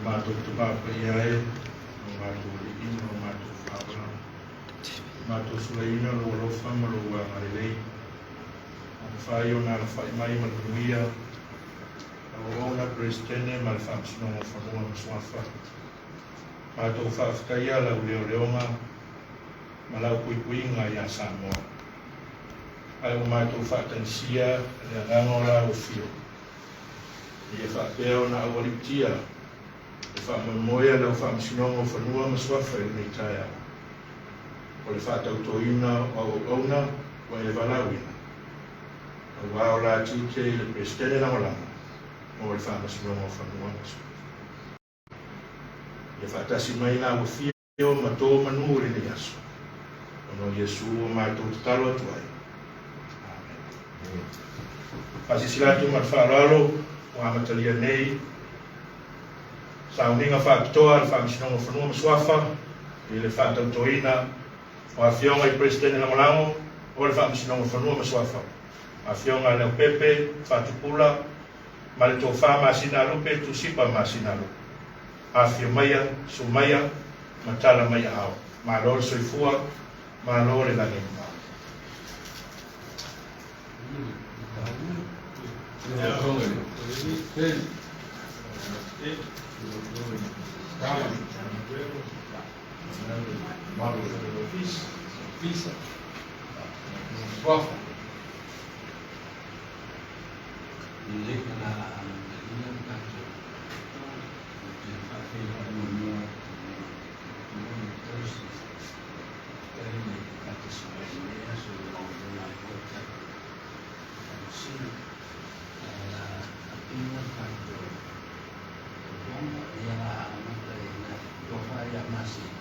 Matou Tama Paia e, o matou Alii ma o matou Faaola, matou sulaina lou alofa ma lou agalelei, ua mafai ona alafai mai ma le manuia lau auauna Peresetene ma le Faamasinoga o Fanua ma Suafa. Matou faafetaia lau leoleoga ma lau puipuiga ia Samoa. Ae ua matou faatagisia le agaga o lau afio, ia faapea ona aualiitia le faamoemoe a lau Faamasinoga o Fanua ma Suafa i lenei taeao, o le faatautoina o au auauna ua e valaauina, aua o la tiute i le Peresetene Lagolago mo le Faamasinoga o Fanua ma Suafa. Ia faatasi mai lau afio ma tō manu i lenei aso, ona o Iesu ua matou tatalo atu ai. Amen. Faasilasila atu ma le faaaloalo ua amatalia nei sauniga faapitoa a le Faamasinoga o Fanua ma Suafa i le faatautoina o Afioga i Peresetene Lagolago o le Faamasinoga o Fanua ma Suafa, Afioga Leaupepe Faatupula ma le Tofa Masina Lupe Tusipa Masina Lupe. Afio maia, susu maia, ma tala mai aao. Malo le soifua, malo le lagi e mama. Suafa. Lelei o le a amatalia le tatou ou te faafeiloai muamua atu i le le tausi faafetai le faatasi mai i lenei aso i lau afioga ai foi le tatou faamasino. Ae o le a faatino le tatou tautoga, ia o le a amata i le tofa ia Masina.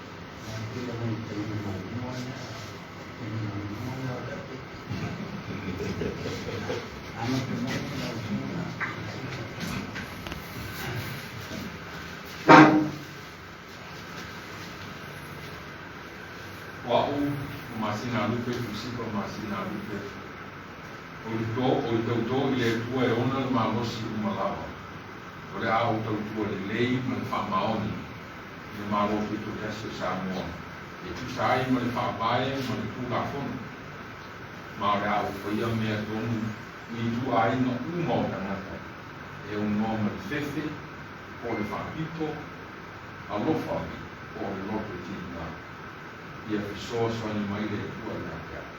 Ia pei o lona taimi muamua lea, taimi muamua lea o Leaupepe. Amata mai lau afioga Masina. O a'u o Masina Lupe Tusipa Masina Lupe, o le to o le tautō i le Atua e ona le malosi uma lava, o le a ou tautua lelei ma le faamaoni i le Malo Tutoatasi o Samoa e tusa ai ma le Faavae ma le Tulafono, ma o le a ou faia mea tonu i ituaiga uma o tagata e aunoa ma le fefe po o le faapito alofa po o le loto tiga. Ia fesoasoani mai le Atua ia te a'u.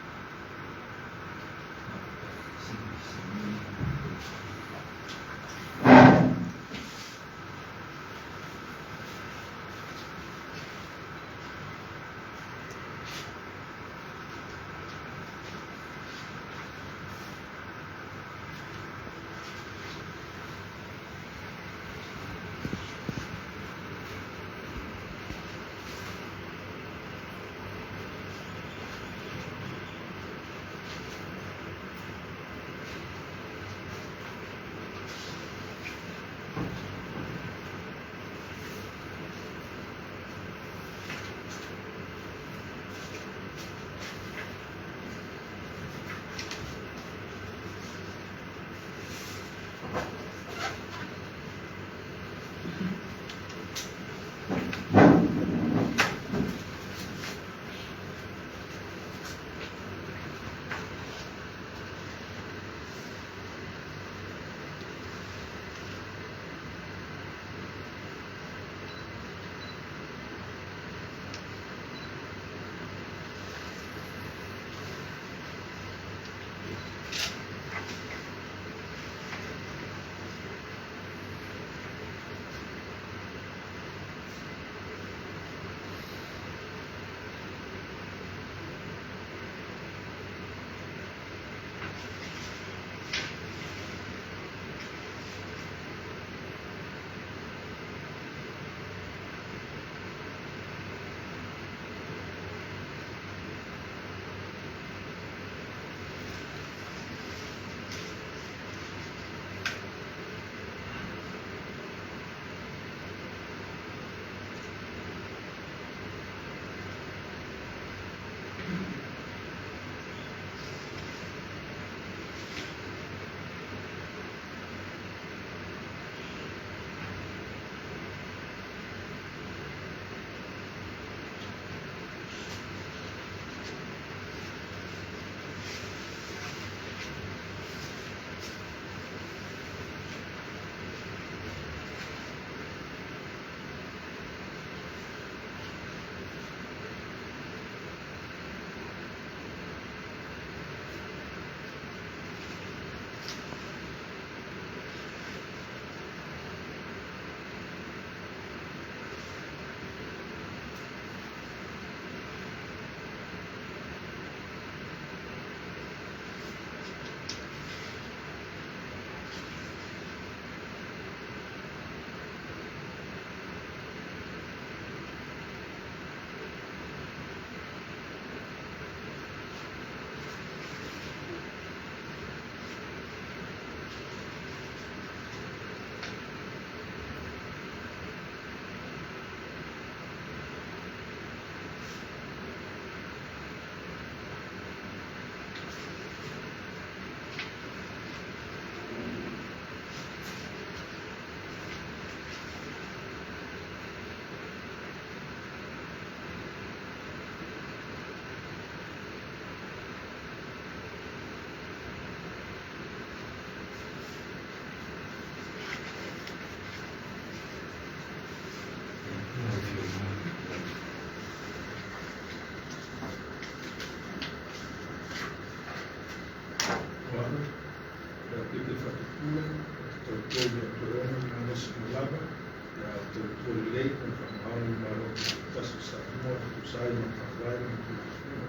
tusa ai ma Faavae ma Tulafono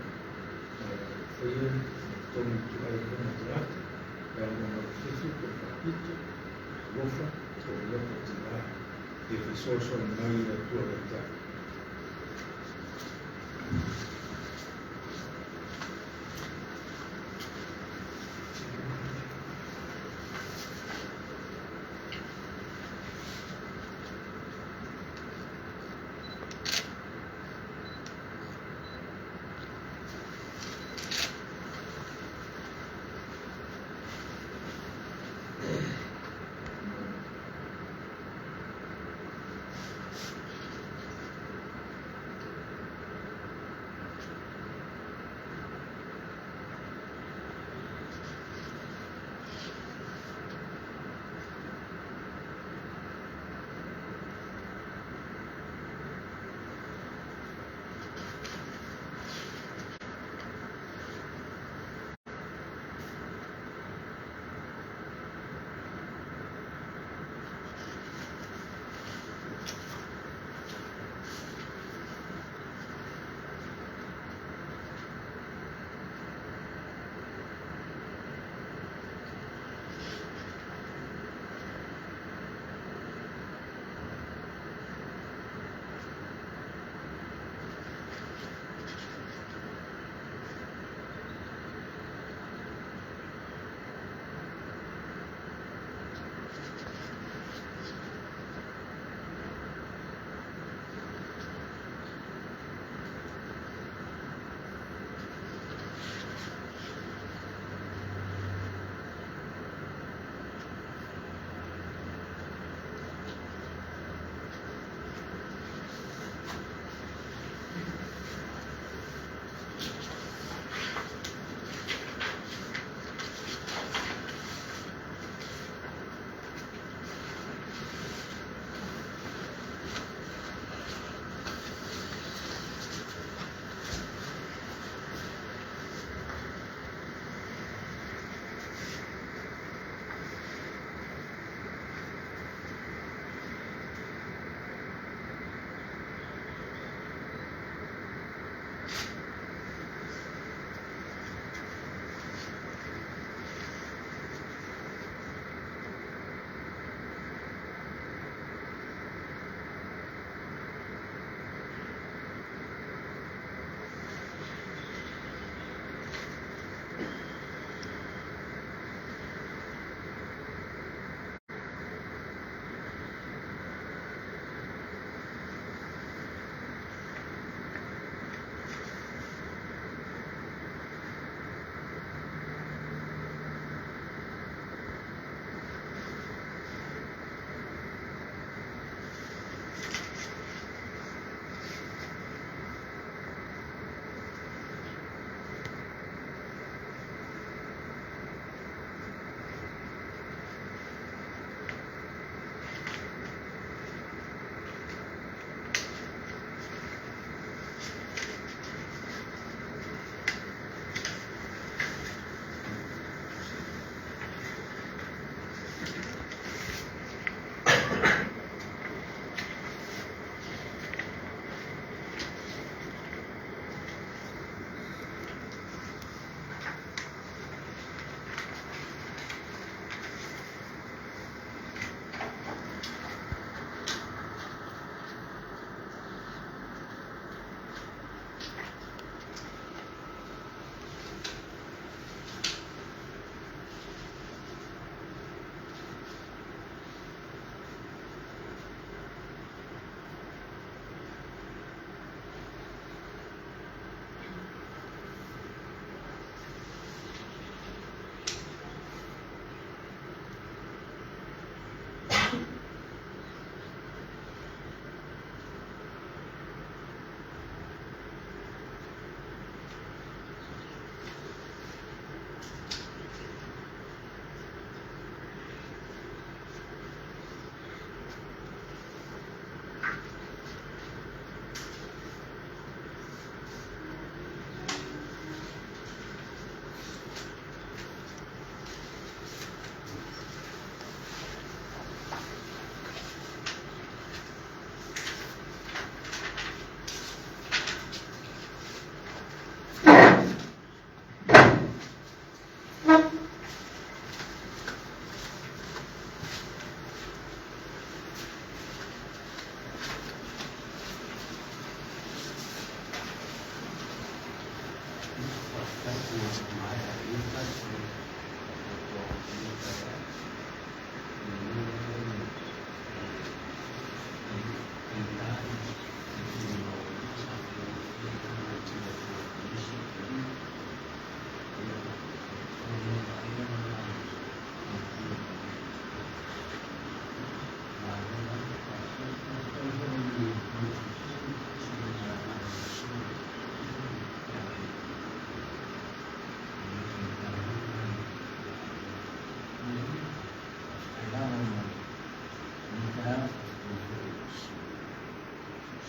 ma le faia ma totogi tuai i luga tagata e aunoa ma le fefe po o le faapito, alofa po o le loto tina ia fesoasoani mai le Atua ia tatou.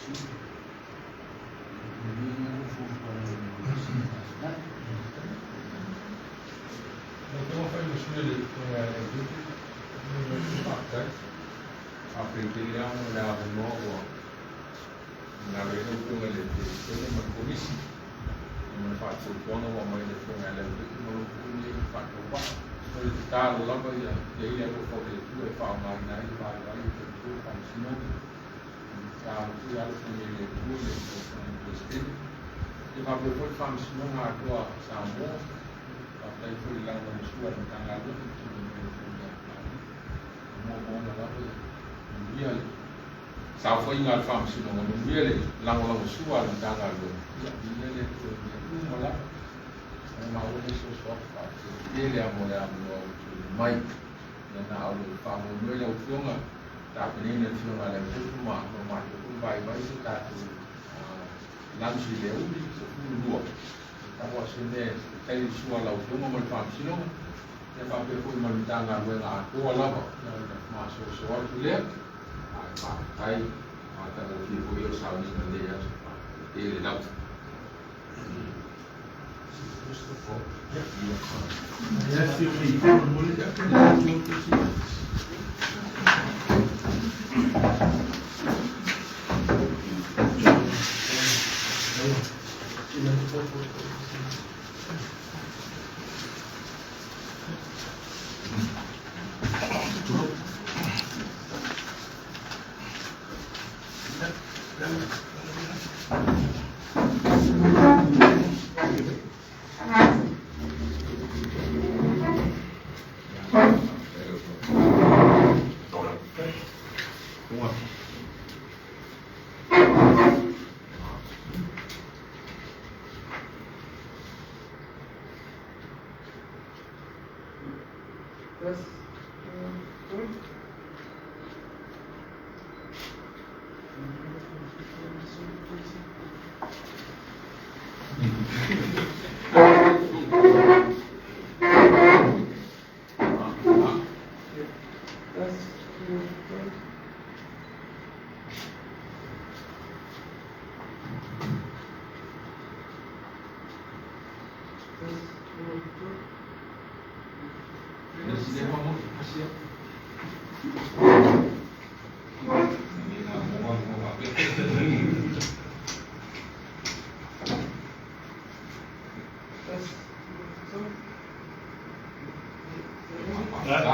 sui. Manuia lena fuafuaga i le masina. Faafetai. Lau Afioga Faimosui le Afioga ia Leaupepe, momoli atu le faafetai. Faafetai tele lava mo le avanoa ua finagalo ai lau Afioga i le Peresetene ma le Komisi ma le faatuatuaga ua aumai e le Afioga ia Leaupepe ma lou foi lenei faatauvaa. O le tatalo lava ia i ai le alofa o le Atua e faaaogaina ai le vaivai o tautua le Faamasinoga. O le tatalo foi ia alofagia e le Atua le Afioga i le Peresetene. Ia faapea foi le Faamasinoga atoa a Samoa. Faafetai foi i le lagolagosua a le Matagaluega i le tulai mai o le Afioga ia Papalii. O moomooga lava ia manuia le saofaiga a le Faamasinoga, manuia le lagolagosua a le Matagaluega. Ia viia le Atua i mea uma lava. Ua maua le fesoasoani faafetai tele lava mo le avanoa ua tuuina mai. Ia na o le faamoemoe lau Afioga, tapenaina e le Afioga ia Leaupepe ma lo matou foi vaivai se tatou lunch i le aoauli 12. Tau lava o se mea e tali le sua a lau Afioga ma le Faamasinoga, ia faapea foi ma le Matagaluega atoa lava, ia ona masoasoa atu lea. Ae faafetai, matagofie foi lau sauniga i lenei aso. Faafetai tele lava.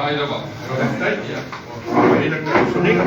Ai lava. Faafetai. Ua i ai le tatou sauniga.